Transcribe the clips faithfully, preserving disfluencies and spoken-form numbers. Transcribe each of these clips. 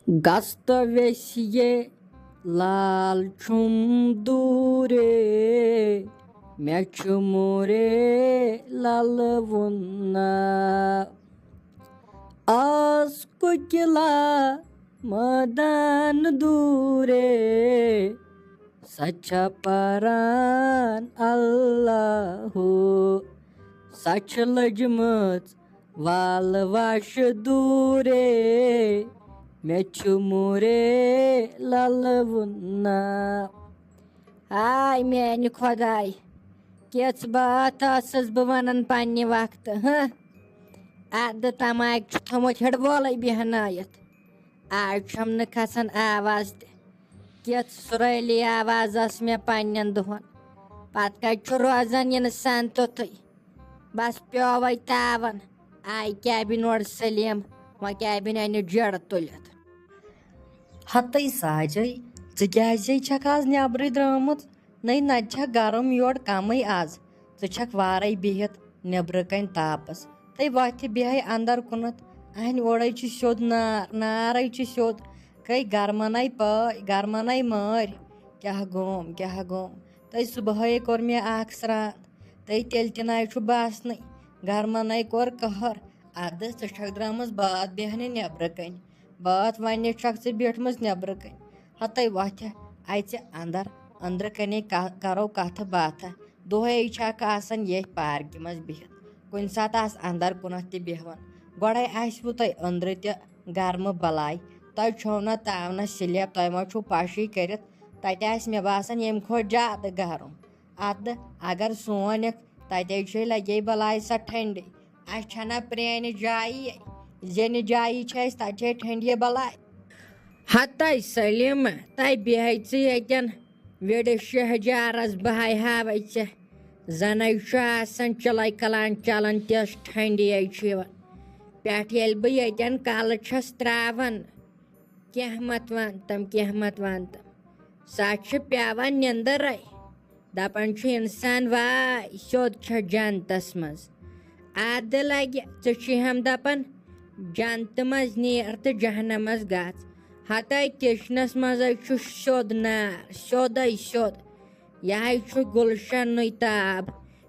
گژھ تہٕ ویٚسہِ یے لال چھُم دوٗرے، مےٚ چھُ موٗرے لَلہٕ وُن ناو۔ آس کُکِلا مٲدان دوٗرے، سۄ چھےٚ پران اللہ ہو، سۄ چھِ لٔجمٕژ والہٕ واشہٕ دوٗرے، مےٚ چھُ موٗرے لَلہٕ وُن ناو۔ ہاے میانہِ خۄداے، کِژھ باتھ ٲسٕس بہٕ وَنان پننہِ وقتہٕ، ہہ؟ اَدٕ تَماکہِ چھُ تھوٚمُت ہِڑبولَے بیٚہنٲیِتھ۔ آز چھَم نہٕ کھسان آواز تہِ۔ کِژھ سُرٲلی آواز ٲس مےٚ پننٮ۪ن دۄہَن۔ پَتہٕ کَتہِ چھُ روزان اِنسان تیُتھُے؟ بس پیووے تاون۔ آے کیبن اورٕ سلیٖم، وۄنۍ کیبن انہِ جیڑٕ تُلِتھ۔ ہتے ساجے، ژٕ کیازے چھکھ آز نیبرٕے درٲمٕژ؟ نَے نتہٕ چھکھ گرم یورٕ کمٕے آز۔ ژٕ چھکھ وارے بِہِتھ نیبرٕ کنۍ تاپس۔ تَے وۄتھِ بیہے اندر کُنتھ۔ اہنہِ اورے چھُ سیوٚد نار، نارے چھُ سیوٚد۔ کٔے گرمنے پٲے، گرمنے مٲرۍ۔ کیاہ گوم، کیاہ گوم؟ تَے صبحٲے کوٚر مےٚ اکھ سرٛان۔ تَے تیٚلہِ تہِ نَے چھُ باسنٕے۔ گرمَنَے کوٚر قہر۔ اَدٕ ژٕ چھَکھ درٛامٕژ بٲتھ بیٚہنہِ نیٚبرٕ کَنۍ۔ بٲتھ وَننہِ چھَکھ ژٕ بیٖٹھمٕژ نیٚبرٕ کَنۍ۔ ہَتَے وۄتھِ اَژِ اَندَر، أنٛدرٕ کَنے کا-، کَرو کَتھٕ باتھٕ۔ دۄہَے چھَکھ آسان ییٚتھۍ پارکہِ منٛز بِہِتھ۔ کُنہِ ساتہٕ آس اَندَر کُنَتھ تہِ بیٚہوان۔ گۄڈَے آسِوٕ تۄہہِ أنٛدرٕ تہِ گرمہٕ بَلاے۔ تۄہہِ چھو نہ تاونَس سِلیب، تۄہہِ ما چھُو پَشٕے کٔرِتھ؟ تَتہِ آسہِ مےٚ باسان ییٚمہِ کھۄتہٕ زیادٕ گرم۔ اَدٕ اگر سون یَتھ تَتے چھے لَگے بَلاے سۄ ٹھنڈی۔ اَسہِ چھَنہ پرٛانہِ جایی، زینہِ جایی چھِ اَسہِ، تَتہِ چھے ٹھنڈی بَلاے۔ ہَتَے سلیٖمہ، تَے بیٚہے ژٕ ییٚتٮ۪ن وِڈِ شہجارَس، بہٕ ہاے ہاوَے ژےٚ۔ زَنَے چھُ آسان چِلَے کَلان چَلان تِژھ ٹھنڈی چھِ یِوان۔ پٮ۪ٹھ ییٚلہِ بہٕ ییٚتٮ۪ن کَلہٕ چھَس ترٛاوان، کینٛہہ مت وَن تَم، کینٛہہ مت وَن تَم۔ سۄ چھِ پٮ۪وان نِندٕرَے۔ دَپان چھُ اِنسان، واے، سیوٚد چھےٚ جنتَس منٛز۔ اَدٕ لَگہِ، ژٕ چھُے ہَم دَپان، جنتہٕ منٛز نیر تہٕ جہنمَس گژھ۔ ہَتَے کِچنَس منٛزَے چھُ سیوٚد نار، سیوٚدَے سیوٚد۔ یِہوٚے چھُ گُلشَنٕے تاب،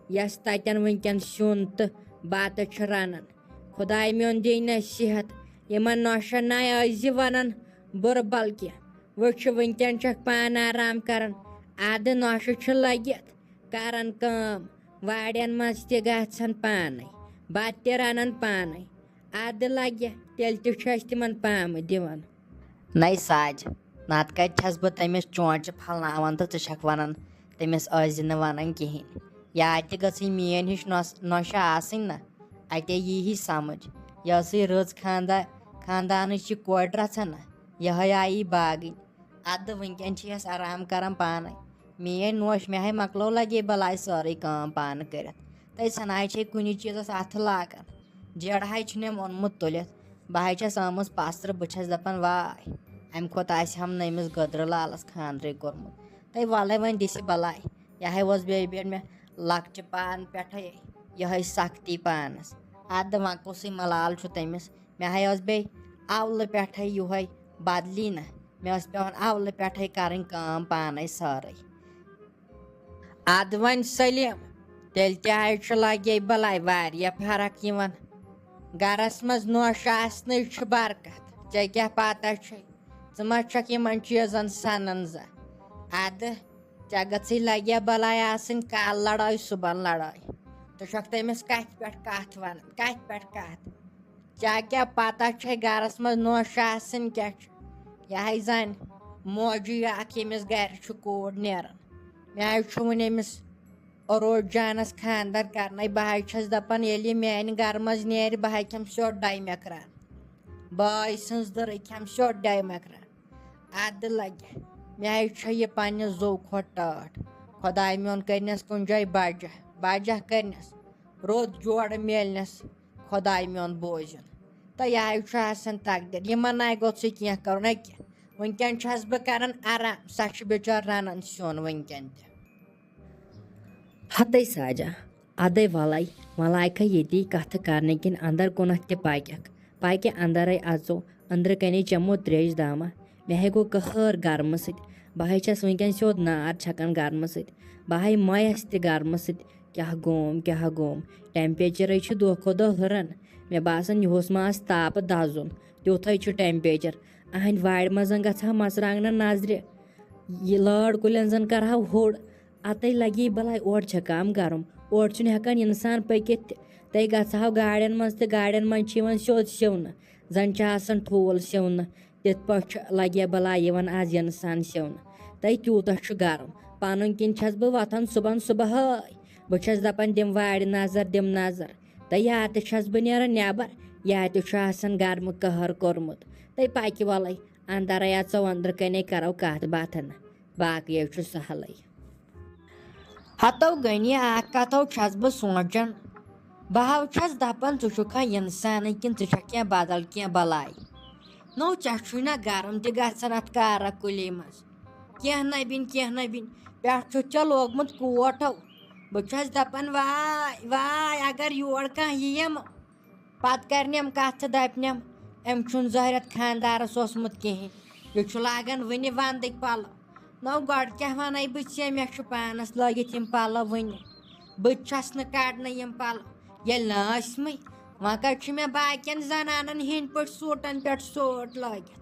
یَس تَتٮ۪ن وٕنکٮ۪ن سیُن تہٕ بَتہٕ چھِ رَنان۔ خۄداے میون دِیہِ نصیٖحت، یِمَن نۄشَن نَے ٲسۍ زِ وَنان بُرٕ بَلکہِ۔ وٕچھ، وٕنکٮ۪ن چھَکھ پانہٕ آرام کَران، اَدٕ نۄشہِ چھِ لٔگِتھ کَران کٲم، وارٮ۪ن منٛز تہِ گژھان پانَے، بَتہٕ تہِ رَنان پانَے۔ اَدٕ لَگہِ، تیٚلہِ تہِ چھِ أسۍ تِمَن پامہٕ دِوان۔ نَے ساجہِ، نَتہٕ کَتہِ چھَس بہٕ تٔمِس چونٛچہِ پھَلناوان تہٕ ژٕ چھَکھ وَنان تٔمِس ٲسۍ زِ نہٕ وَنان کِہیٖنۍ۔ یا تہِ گٔژھٕے میٛٲنۍ ہِش نۄس-، نۄشہِ آسٕنۍ نہ، اَتے یی ہی سَمٕجھ۔ یہِ ٲسٕے رٕژ خاندا-، خاندانٕچ یہِ کورِ رَژھا نہ، یِہوٚے آیی باگٕنۍ۔ اَدٕ وٕنکٮ۪ن چھِ یَس آرام کَران پانَے۔ میٛٲنۍ نوش، مےٚ ہَے مۄکلٲو لَگے بَلاے سٲرٕے کٲم پانہٕ کٔرِتھ۔ تَے سَناے چھے کُنہِ چیٖزَس اَتھٕ لاگان۔ جیڑٕ ہَے چھُنہٕ أمۍ اوٚنمُت تُلِتھ۔ بہٕ ہَے چھَس آمٕژ پَسرٕ، بہٕ چھَس دَپان، واے، اَمہِ کھۄتہٕ آسہِ ہَم نہٕ أمِس گٔدرٕ لالَس خانٛدرٕے کوٚرمُت۔ تَے وَلَے وۄنۍ دِسہِ بَلاے۔ یہِ ہَے اوس بیٚیہِ بیٚیہِ مےٚ لۄکچہِ پانہٕ پٮ۪ٹھَے یِہوٚے سَختی پانَس۔ اَدٕ وۄنۍ کُسٕے مَلال چھُ تٔمِس؟ مےٚ ہَے ٲس بیٚیہِ اَولہٕ پٮ۪ٹھَے یِہوٚے بدلی نہ۔ مےٚ ٲس پٮ۪وان اَولہٕ پٮ۪ٹھَے کَرٕنۍ کٲم پانَے سٲرٕے۔ اَدٕ وۄنۍ سلیٖم، تیٚلہِ تہِ ہَے چھُ لَگے بَلاے واریاہ فرق یِوان۔ گَرَس منٛز نوش آسنٕے چھُ برکت۔ ژےٚ کیٛاہ پَتہ چھے، ژٕ ما چھَکھ یِمَن چیٖزَن سَنان زانٛہہ؟ اَدٕ ژےٚ گٔژھٕے لَگیا بَلاے آسٕنۍ کالہٕ لَڑٲے، صُبحَن لَڑٲے۔ ژٕ چھَکھ تٔمِس کَتھِ پٮ۪ٹھ کَتھ وَنان، کَتھِ پٮ۪ٹھ کَتھ؟ ژےٚ کیٛاہ پَتہ چھے گَرَس منٛز نوش آسٕنۍ کیٛاہ چھُ؟ یہِ ہَے زَنہِ موجی اَکھ، ییٚمِس گَرِ چھُ کوٗر نیران۔ مےٚ ہَے چھُ وٕنہِ أمِس عروٗج جانَس خانٛدَر کَرنَے۔ بہٕ ہَے چھَس دَپان، ییٚلہِ یہِ میٛانہِ گَرٕ منٛز نیرِ، بہٕ ہَے کھٮ۪مہٕ سیوٚد ڈاے مٮ۪کران۔ بٲے سٕنٛز دٔرٕے کھٮ۪مہٕ سیوٚد ڈاے مٮ۪کران۔ اَدٕ لَگہِ، مےٚ ہَے چھےٚ یہِ پنٛنہِ زُو کھۄتہٕ ٹٲٹھ۔ خۄداے میون کٔرنَس کُنہِ جایہِ بَجہ، بَجہ کٔرنَس، رُت جوڑٕ میلنَس۔ خۄداے میون بوزِن۔ تہٕ یہِ ہَے چھُ آسان تقدیٖر۔ یِمَن نَے گوٚژھ یہِ کینٛہہ کَرُن۔ أکہِ، وٕنکٮ۪ن چھَس بہٕ کَران آرام، سۄ چھِ بِچٲر رَنان سیُن وٕنکٮ۪ن تہِ۔ ہَتَے ساجا، اَدَے وَلَے، وَلایکھا ییٚتی کَتھٕ کَرنہٕ کِنۍ اَندَر کُنَتھ تہِ پَکٮ۪کھ۔ پَکہِ اَندَرَے اَژو، أنٛدرٕ کَنے چٮ۪مو ترٛیش دامہ۔ مےٚ ہے گوٚو قہر گرمہٕ سۭتۍ۔ بہٕ ہے چھَس وٕنکٮ۪ن سیوٚد نار چھَکان گرمہٕ سۭتۍ۔ بہٕ ہے مۄیَس تہِ گرمہٕ سۭتۍ۔ کیٛاہ گوم، کیٛاہ گوم؟ ٹٮ۪مپیچَرَے چھُ دۄہ کھۄتہٕ دۄہ ہُران۔ مےٚ باسان، یِہُس ما آسہِ تاپہٕ دَزُن۔ تیُتھَے چھُ ٹٮ۪مپیچَر۔ أہنٛدِ وارِ منٛز گژھٕ ہا مَرژٕوانٛگنَن نظرِ۔ یہِ لٲر کُلٮ۪ن زَن کَرٕ ہاو ہوٚڑ۔ اَتَے لَگہِ بَلاے، اورٕ چھےٚ کَم گرم۔ اورٕ چھُنہٕ ہٮ۪کان اِنسان پٔکِتھ تہِ۔ تَے گژھٕ ہاو گاڑٮ۪ن منٛز تہٕ گاڑٮ۪ن منٛز چھِ یِوان سیوٚد سیوٚنہٕ۔ زَن چھِ آسان ٹھوٗل سیوٚنہٕ۔ تِتھ پٲٹھۍ چھُ لگہِ بلاے یِوان آز اِنسان سیُن۔ تَے تیوٗتاہ چھُ گرم۔ پَنُن کِنۍ چھَس بہٕ وۄتھان صُبحن صُبحٲے۔ بہٕ چھَس دَپان، دِم وارِ نظر، دِم نظر۔ تہٕ یا تہِ چھَس بہٕ نیران نٮ۪بر، یا تہِ چھُ آسان گرمہٕ قہر کوٚرمُت۔ تَے پَکہِ وَلَے، اَندَرَے اَژو، أنٛدرٕ کَنے کَرو کَتھ باتھن۔ باقٕے حظ چھُ سہلٕے۔ ہتو گٔنی اکھ کتھو چھَس بہٕ سونٛچان۔ بہٕ ہاو چھَس دَپان، ژٕ چھُکھا اِنسانٕے کِنہٕ ژٕ چھَکھ کینٛہہ بدل کینٛہہ بلاے؟ نو، ژےٚ چھُے نہ گرم تہِ گژھان اَتھ کارا کُلی منٛز؟ کینٛہہ نہ بِنۍ، کینٛہہ نہ بِنۍ، پٮ۪ٹھ چھُتھ ژےٚ لوگمُت کوٹھ ہو۔ بہٕ چھَس دَپان، واے، واے، اگر یور کانٛہہ یِیَم، پتہٕ کرنٮ۪م کتھ تہٕ دپنٮ۪م، أمۍ چھُنہٕ ظٲہرت خاندارس اوسمُت کِہیٖنۍ۔ یہِ چھُ لاگان وٕنہِ ونٛدٕکۍ پلو۔ نو گۄڈٕ کیٛاہ ونے بہٕ ژےٚ، مےٚ چھُ پانس لٲگِتھ یِم پلو وٕنہِ۔ بہٕ تہِ چھَس نہٕ کڑنہٕ یِم پلو۔ ییٚلہِ نہٕ ٲسمٕے، وۄنۍ کتہِ چھُ مےٚ باقین زنانن ہِنٛدۍ پٲٹھۍ سوٹن پٮ۪ٹھ سوٹ لٲگِتھ؟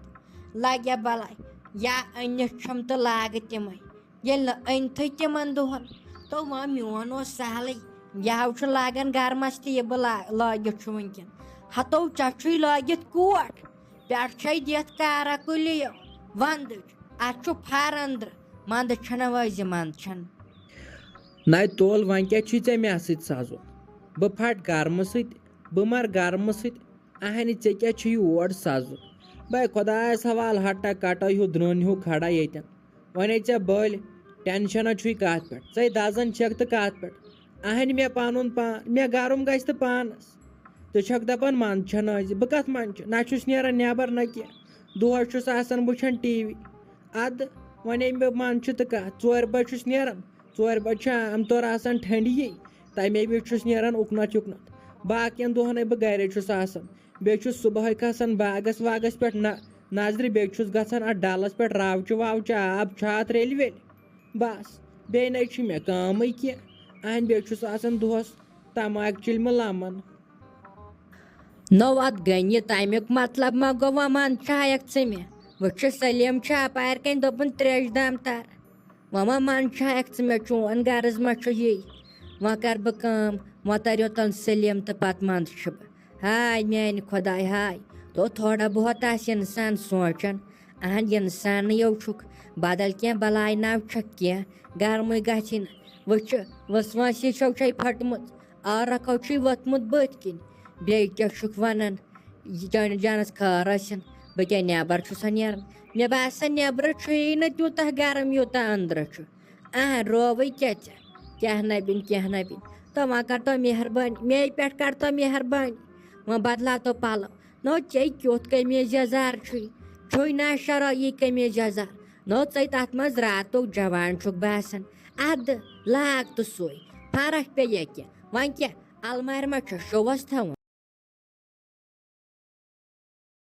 لگیا بلاے، یا أنِتھ چھُم تہٕ لاگہٕ تِمے۔ ییٚلہِ نہٕ أنتھٕے تِمن دۄہن، تو وۄنۍ میون اوس سہلٕے۔ یہِ ہاو چھُ لاگان گرمس تہِ، یہِ بہٕ لا-، لٲگِتھ چھُ وٕنکیٚن۔ ہتو ژےٚ چھُے لٲگِتھ کوٹ، پٮ۪ٹھ چھے دِتھ کارا کُلیو وندٕچ۔ اتھ چھُ فر أنٛدرٕ، منٛدٕ چھنہ وٲزِ منٛد چھنہٕ۔ نَے تُل، وۄنۍ کیٛاہ چھُے ژےٚ مےٚ سۭتۍ سَزُن؟ بہٕ پھٹ گرمہٕ سۭتۍ، بہٕ مر گرمہٕ سۭتۍ۔ اہنہِ، ژےٚ کیٛاہ چھُے یور سَزُن؟ بے خۄدایَس حوالہٕ، ہٹا کٹا ہیوٗ درٛٲن ہیوٗ کھڑا ییٚتٮ۪ن۔ وۄنۍ ہے ژےٚ بٔلۍ ٹینشن چھُے کتھ پٮ۪ٹھ؟ ژے دزان چھکھ تہٕ کتھ پٮ۪ٹھ؟ اہنہِ، مےٚ پنُن پان، مےٚ گرم گژھِ تہٕ پانس۔ ژٕ چھکھ دپان منٛد چھنہٕ أزۍ، بہٕ کتھ منٛد چھُ؟ نہ چھُس نیران نٮ۪بر نہ کینٛہہ، دۄہس چھُس آسان وٕچھان ٹی وی۔ ادٕ وۄنۍ ییٚمہِ بہٕ منٛد چھُ تہٕ کتھ، ژورِ بجہِ چھُس نیران، ژورِ بجہِ چھُ عام طور آسان ٹھنڈی، تمے وِزِ چھُس نیران اُکنتھ یُکنتھ۔ باقین دۄہن ہے بہٕ گرے چھُس آسان، بیٚیہِ چھُس صُبحٲے کھسان باغس واغس پٮ۪ٹھ نہ-، نظرِ، بیٚیہِ چھُس گژھان اتھ ڈلس پٮ۪ٹھ راوچہِ واوچہِ، آب چھُ اتھ ریٚلہِ ویٚلہِ۔ بس، بیٚیہِ نَے چھُ مےٚ کٲمٕے کینٛہہ۔ اہن، بیٚیہِ چھُس آسان دۄہس تماکھ چِلمہٕ لمن۔ نو، اتھ گٔنہِ تمیُک مطلب ما گوٚو، وۄنۍ منٛد چھایکھ ژٕ مےٚ؟ وٕچھ، سلیٖم چھُ اپارِ کنۍ دوٚپُن تریشہِ دام تر۔ وۄنۍ ما منٛد چھایکھ ژٕ مےٚ، چون غرض ما چھُ یی؟ وۄنۍ کر بہٕ کٲم، وۄنۍ تر یوٚتن سلیٖم تہٕ پتہٕ منٛد چھِ بہٕ۔ ہاے میانہِ خۄداے ہاے، تو تھوڑا بہت آسہِ انسان سونٛچان۔ اہن، انسانٕے یو چھُکھ، بدل کینٛہہ بلاے ناو چھکھ کینٛہہ، گرمٕے گژھِ نہٕ۔ وٕچھِ، وسواسی چھو چھے پھٹمٕژ، عٲرقو چھُے ووٚتھمُت بٔتھۍ کِنۍ۔ بیٚیہِ کیٛاہ چھُکھ ونان؟ یہِ چٲنِس جانس خٲر ٲسِن، بہٕ کیٛاہ نٮ۪بر چھُسا نیران؟ مےٚ باسان، نٮ۪برٕ چھُیی نہٕ تیوٗتاہ گرم، یوٗتاہ أنٛدرٕ چھُ۔ اہن، رووٕے کیٛاہ ژےٚ؟ کیٛاہ نبِن، کیٛاہ نبِن؟ تو وۄنۍ کر تو مہربٲنی، مے پٮ۪ٹھ کر تو مہربٲنی۔ وۄنۍ بدلاو تو پلو۔ نو، ژےٚ کیُتھ قمیٖض یزار چھُے؟ چھُے نا شرٲیی قمیٖض یزار؟ نو، ژَے تَتھ منٛز راتُک جوان چھُکھ باسان۔ اَدٕ لاگ تہٕ سُے۔ فرق پیٚیہِ کینٛہہ؟ وۄنۍ کیٛاہ، المارِ منٛز چھا شووَس تھاوُن؟